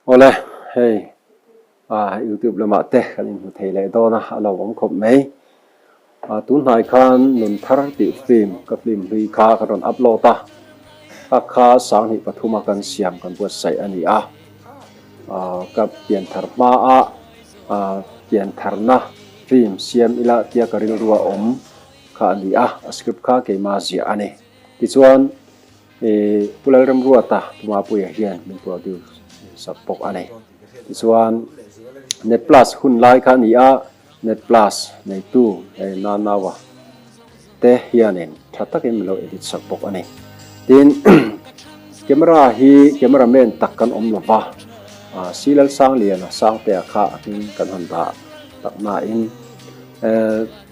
Awle, hei youtube lamah te kan inhmu thei leh dawn a, a lo awm khawp mai. Tun hnai khan Nun Thar tih film ka film hlui kha kan rawn upload a, kha kha 2003 a kan siam kan buatsaih a ni a. Ka pianthar hmaa piantharna film siam ila tia ka rilru a awm kha a ni a, a script kha keimah ziah a ni. Tichuan. Pu Lalremruata Tumapuia hian min produce sak bawk a ni. Tichuan Net Plus hun lai kha a ni a, Net Plus neitu hei Nanaua te hianin tha takin min lo edit sak bawk a ni. Tin, camera hi camera man tak kan awm lo va, Si Lalsangliana Sangtea kha a hming kan han dah tak nain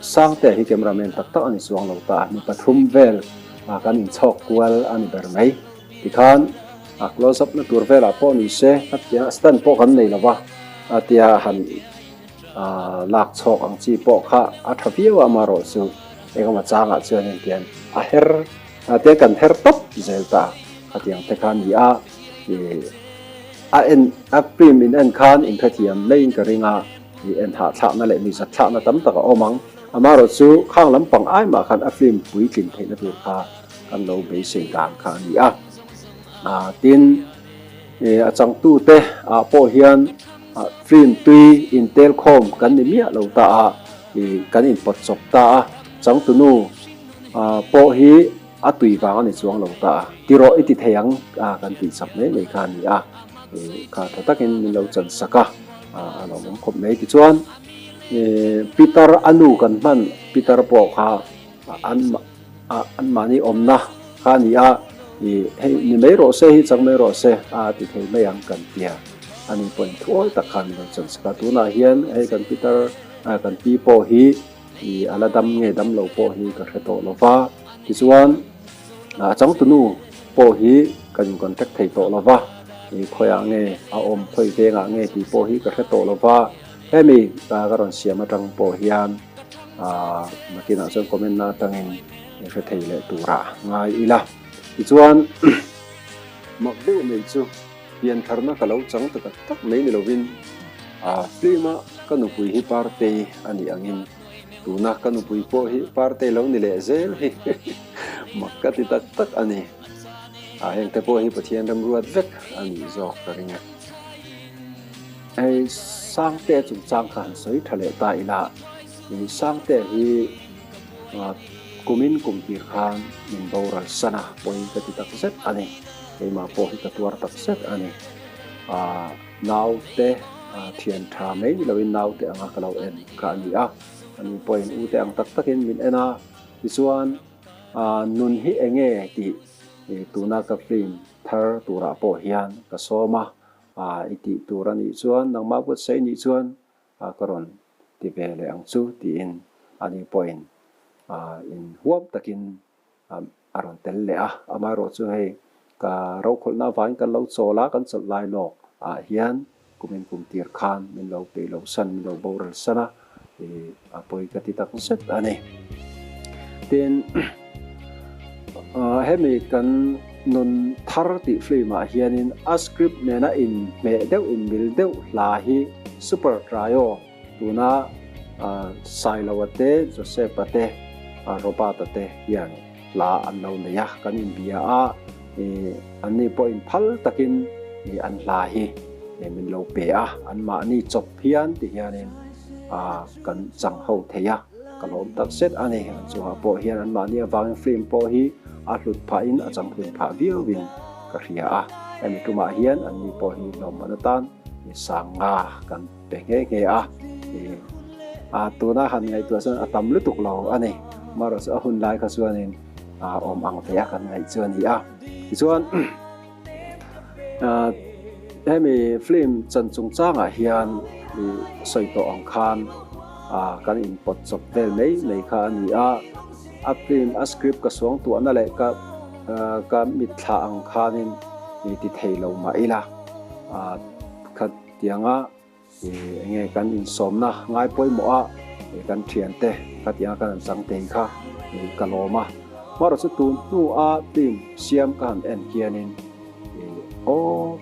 Sangtea hi camera man tak tak a ni chuang lo ta, mi pathum vel kan inchhawk kual a ni ber mai. Tikhan a close up na tur velah pawh ni se, a stand pawh kan nei lo va, a tia han lak chhawk ang chi pawh kha a tha viau a, amaherawhchu engemaw changah chuanin tian a her tian kan her tawp zel ta khatiang te kha a ni a, a en a film in en khan inhrethiam maiin ka ring a. I en hahthlakna leh mi zatthlakna tam tak a awm ang. Amaherawhchu khang lampang ai mah khan a film puitlin theihna tur kha kan lo beisei dan kha a ni a. Tin, a changtute ah pawh hian film tui intelkhawm kan ni miah lo ta a, kan inpawt chawp ta a. Changtunu pawh hi a tui vang a ni chuang lo ta a, tirawh i ti thei ang kan tih chak mai mai kha a ni a, kha tha takin min lo chan sak a, a lo awm khawp mai. Tichuan Peter a nu kan hman Peter pawh kha an anmahni awmna kha a ni a, hei ni mai rawh se hi chang mai rawh se a ti thei mai ang kan tia, ani pawhin thuawi tak khan min lo chan sak a, tunah hian hei kan Peter kan pi pawh hi I a la dam nge dam lo pawh hi ka hre tawh lo va, tichuan a changtunu pawh hi ka in contact thei tawh lo va, i khawiah nge a awm khawi vengah nge tih pawh hi ka hre tawh lo va, hemi ka rawn siam atang pawh hian nakinah chuan comment na atangin i hre thei leh turah ngai ila, tichuan mak deuh mai chu. Piantharna ka lo chang ta tak tak mai ni lovin film a ka nupui hi Partei a nih angin tuna ka nupui pawh hi Partei lo ni leh zel hi mak ka ti tak tak a ni. Heng te pawh hi Pathian remruat vek a nih zawk ka ring e. Hei Sangtea chungchang kha han sawi tha leh ta ila, Sangtea hi kumin kum tir khan min boral san a, pawi ka ti tak zet a ni. Keimah pawh hi ka tuar tak zet a ni. Naute thian tha mai ni loin naute anga ka lo en kha a ni a. Ani pawhin ute ang tak takin min en a. Tichuan nun hi eng nge tih tuna ka film thar turah pawh hian ka sawm a. I tih tur a nih chuan nangmah buatsaih nih chuan ka rawn ti ve leh ang chu tiin ani pawhin inhuam takin a rawn tel leh a, amaherawh chu hei ka rokhawlhna avangin kan lo chawl a, kan chawlh lai lawk ah hian kumin kum tir khan min lo peih lo san, min lo boral san a, ih a pawi ka ti tak zet a ni. Tin, hemi kan nun thar tih film ah hianin a script nena inhmeh deuh, inmil deuh hla hi Super Trio Tuna Sailoa te, Joseph-a te, Robert-a te hian hla an lo nei a, kan inbia a, anni pawhin phal takin an hla hi min lo pe a, anmahni chawp hian ti hianin kan chang ho thei a, ka lawm tak zet a ni. An chungah pawh hian anmahni avangin film pawh hi a hlut phahin a changhlun phah viauin ka hria a, hemi tumah hian anni pawh hi lawmman atan sanga kan Pe nghe nghe a, a tuna han ngaihtuah chuan a tam lutuk lo a ni. Marawh chu a hun lai kha chuanin awm ang ve a kan ngaih chu a ni a. Tichuan hemi film chan chungchangah hian sawi tawh ang khan kan inpawt chawp vel mai mai kha a ni a. A film a script ka suangtuahna leh ka ka mitthla ang khanin ti thei lo mah ila kha. Tianga enge kan insawmna ngai pawimawh a kan thiante kha tianga kan han chang thei kha ka lawm a. Hmarawh chu tun hnu a team siam ka han en hianin aw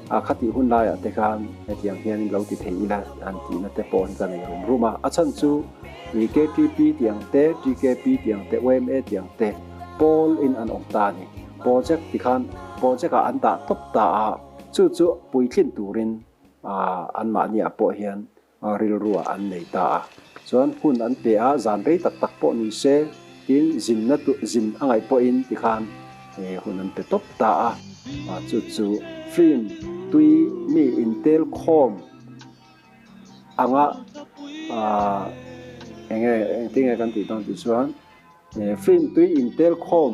A khatih hun laiah te khan hetiang hianin lo ti thei ila an tihna te pawh hi ka nei rum rum a. A chhan chu i KTP tih ang te, TKP tih ang te, yma tih ang te pawl in an awm ta a ni. Project ti khan project ah an dah tawp ta a, chu chu puitlin turin anmahniah pawh hian rilruah an nei ta a. Chuan hun an pe a, zan rei tak tak pawh ni se, tin zinna tu zin a ngaih pawhin tikhan hun an pe tawp ta a. Chu chu film tui mi intel khawm anga enge engtinge kan tih dawn tih chuan film tui intel khawm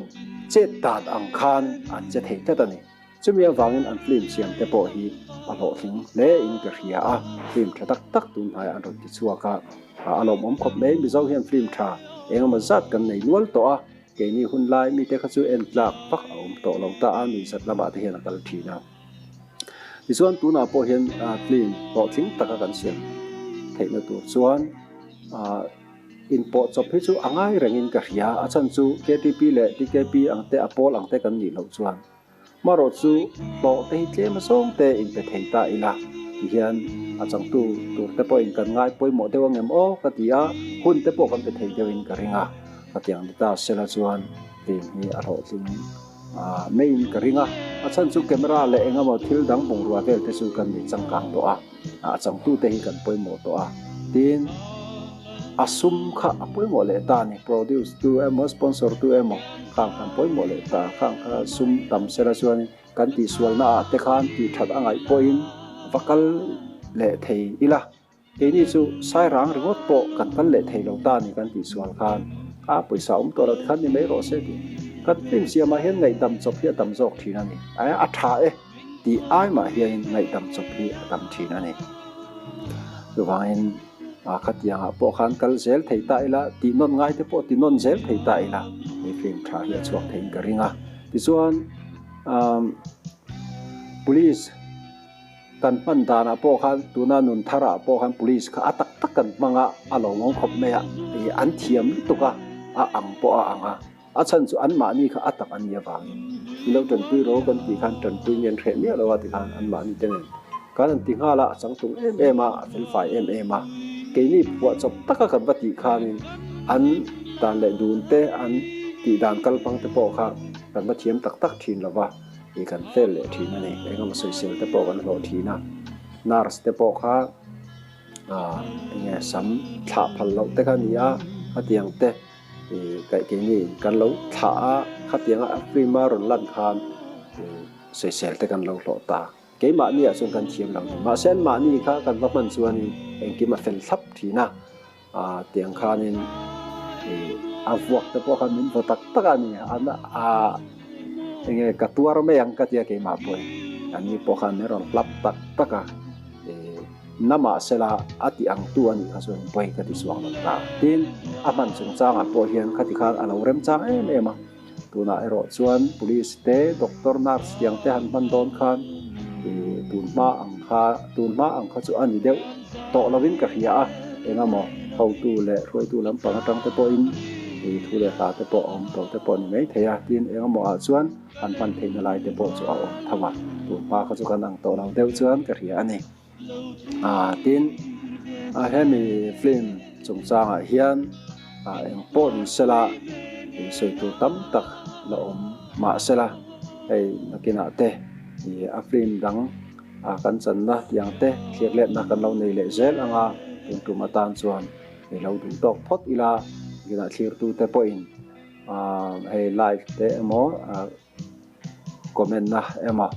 chet dan ang khan an che thei tlat a ni. Chumi avangin an film siam te pawh hi a hlawhtling hle in ka hria a, film tha tak tak tun hnaiah an rawn ti chhuak a, a lawmawm khawp mai. Mizo hian film tha engemaw zat kan nei nual tawh a, keini hun lai mite kha chu en tlak vak a awm tawh lo ta a, nuihzat lamah te hian a kal thin a. Tichuan tunah pawh hian film hlawhtling taka kan siam theihna tur chuan inpawh chawp hi chu a ngai rengin ka hria, a chhan chu KTP leh TKP ang te a pawl ang te kan nih loh chuan. Hmarawh chu hlawh te hi tlem azawng te in pe thei ta ila ti hian a changtu tur te pawhin kan ngai pawimawh deuh angem aw ka ti a, hun te pawh kan pe thei deuhin ka ring a, ka tiang ni ta sela chuan film hi a hlawhtling maiin ka ring a, a chhan chu camera leh engemaw thil dang bungrua vel te chu kan nei changkang tawh a. A changtute hi kan pawimawh tawh a, tin a sum kha a pawimawh leh ta a ni, produce tu emaw sponsor tu emaw khang khan pawimawh leh ta, khang kha sum tam sela chuanin kan tihsualna ah te khan tih that a ngaih pawhin va kal leh thei ila, keini chu sairang ringawt pawh kan kal leh thei lo ta a ni kan tihsual khan a pawisa awm tawh lo tikhan ni mai rawh se tih kan film siamah hian ngaihdam chawp hi a tam zawk thin a ni, a tha e. Tih ai mah hianin ngaihdam chawp hi a tam thin a ni. Chuvangin khatiangah pawh khan kal zel thei ta ila, tih nawn ngai te pawh ti nawn zel thei ta ila, he film tha hi a chhuak theiin ka ring a. Tichuan Police kan hman danah pawh khan tuna nun tharah pawh khan Police kha a tak tak kan hmang a, a lawmawm khawp mai a, an thiam lutuk a, a ang pawh a ang a. A chhan chu anmahni kha a tak an nih avangin i lo tanpui ro kan tih khan tanpui nge an hreh miah lo a ti khan anmahni te nen kan an ti nghal a, a changtlung em em a, a felfai em em a. Keini phuah chawp taka kan va tih khanin an dan leh dun te, an tih dan kalpang te pawh kha kan va thiam tak tak thin lo va, i kan fel leh thin a ni. Engemaw sawisel te pawh kan hlawh thin a, nurse te pawh kha enge sam thlah phal loh te kha a ni a, khatiang te. Keini kan lo thlah a, khatianga a film a rawn lan khan sawisel te kan lo hlawh ta. Keimahni ah chuan kan thiam lo ni. Mahse anmahni kha kan va hman chuanin engkim a fel thlap thin a, tiang khanin a vuak te pawh khan min vaw tak tak a ni. Enge ka tuar mai ang ka tia keimah pawhin anni pawh khan min rawn hlap tak tak a. Na mahsela a ti ang tu a nih kha chuan pawi ka ti chhuak lo ta. Tin, a hman chungchangah pawh hian khati khan a lo remchang em em a. Tunah erawh chuan police te, doctor, nurse tiang te han hman dawn khan ih tun hma ang kha tun hma ang kha chu a ni deuh tawh lovin ka hria a. Engemaw hotu leh hruaitu lampang atang te pawhin ih thu leh hla te pawh a awm tawh te pawh a ni maithei a. Tin, engemaw ah chuan han hman theihna lai te pawh chu a awm tho a. Tun hma kha chu kan ang tawh lo deuh chuan ka hria a ni. Tin, hemi film chungchangah hian eng pawh ni sela sawi tur tam tak la awm mah sela hei nakinah te a film dang kan channa tiang te thlir letna kan lo nei leh zel anga tun tum atan chuan i lo duh tawk phawt ila nakinah thlirtute pawhin hei like te emaw. Comment na emaw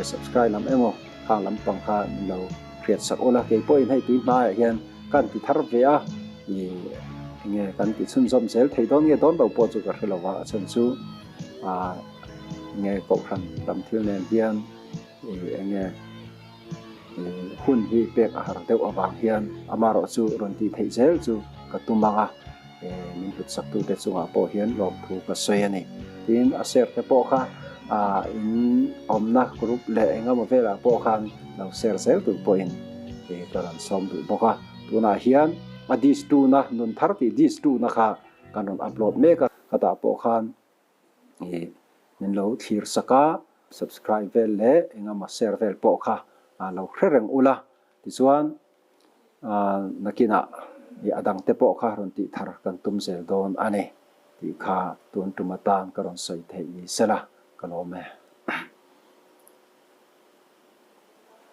subscribe lam emaw khang lampang kha min lo hriat sak ula kei pawhin hei tui hmaiah hian ka han ti thar ve a ih enge kan ti chhunzawm zel thei dawn nge dawn lo pawh chu ka hre lo va a chhan chu ah enge kohhran lam thil nen hian ih enge Hun hi pek a har deuh avang hian amarawh chu rawn tih theih zel chu ka tum ang a, min hlutsaktute chungah pawh hian lawmthu ka sawi a ni. Tin, a share te pawh kha in awmna group leh engemaw velah pawh khan lo share zel tur pawhin ka rawn sawm duh bawk a. Tunah hian a dish tuna nun thar tih dish tuna kha kan rawn upload mek a, khatah pawh khan min lo thlir sak a. Subscribe vel leh engemaw share vel pawh kha lo hre reng ula. Tichuan nakinah i a dangte pawh kha rawn tih thar kan tum zel dawn a ni tih kha tun tum atan ka rawn sawi theih ni sela ka lawm e.